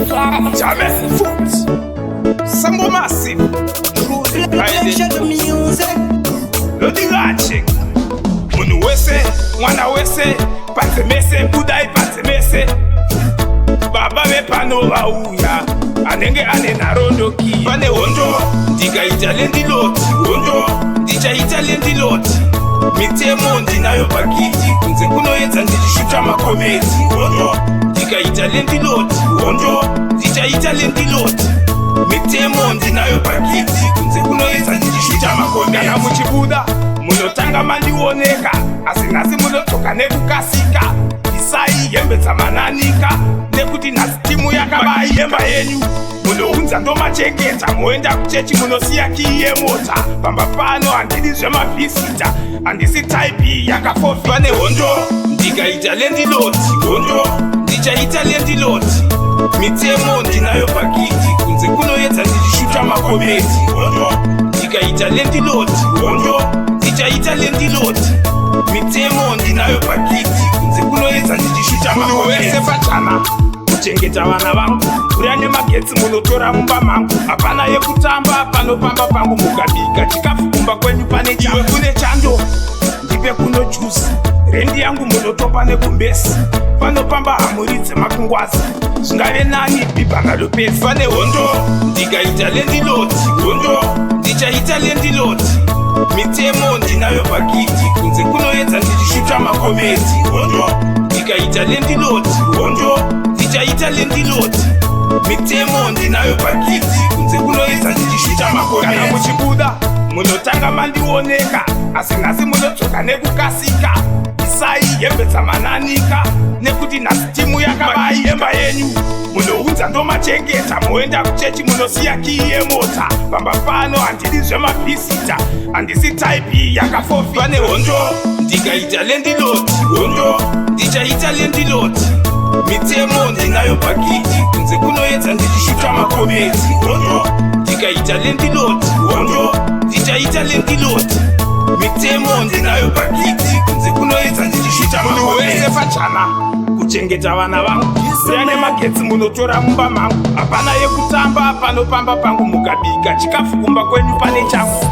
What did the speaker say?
Jame Foot Sambo Massive Truly Lodirache Munhu wese mwana wese panze mese budai panze mese baba vepano vauya anenge ane nharondoki pane hondo ndikaita lendiloti hondo ndichaita lendiloti mitemo ndinayo pakiti kunze kunoedza ndichishuta makometi hondo ndikaita lendiloti hondo ndichaita lendiloti mitemo ndinayo pakiti kunze kunoedza ndichishuta makometi kana muchibuda munotanga mandioneka asi nhasi munodzoka nekukasika isai hembe dzamananika nekuti nhasi timu yakabai hemba yenyu munounza ndomachengeta moenda kuchechi munosiya kiyi yemota pamba pano handidi zvemavhisita handisi type yakafofi pane hondo ndikaita lendiloti hondo ndichaita lendiloti mitemo ndinayo pakiti kunze kunoedza ndichishuta makometi hondo ndikaita lendiloti hondo ndichaita lendiloti mitemo ndinayo pakiti kunze kunoedza ndichishuta munhu wese pachana kuchengeta vana vangu mvura nemagetsi munotora mumba mangu hapana yekutamba panopamba pangu mukabika chikafu kumba kwenyu pane iwe kune chando ndipe kuno jusi rendi yangu munotopa nekumbesi panopamba hamuridze makungwazi zvingave nani bhibhangalopesi pane hondo ndikaita lendiloti hondo ndichaita lendiloti mitemo ndinayo pakiti kunze kunoedza ndichishuta makometi hondo ndikaita lendiloti hondo ndichaita lendiloti mitemo ndinayo pakiti kunze kunoedza ndichishuta makometi kana muchibuda munotanga mandioneka asi nhasi munodzoka nekukasika isai hembe dzamananika nekuti nhasi timu yakabai hemba yenyu munounza ndomachengeta moenda kuchechi munosiya kiyi yemota pamba pano handidi zvemavhisita handisi type yakafofi pane hondo ndikaita lendiloti hondo ndichaita lendiloti mitemo ndinayo pakiti kunze kunoedza ndichishuta makometi hondo ndikaita lendiloti hondo ndichaita lendiloti mitemo ndinayo pakiti kunze kunoedza ndichishuta munhu wese pachana kuchengeta vana vangu siya nemagetsi munotora mumba mangu hapana yekutamba panopamba pangu mukabika chikafu kumba kwenyu pane changu.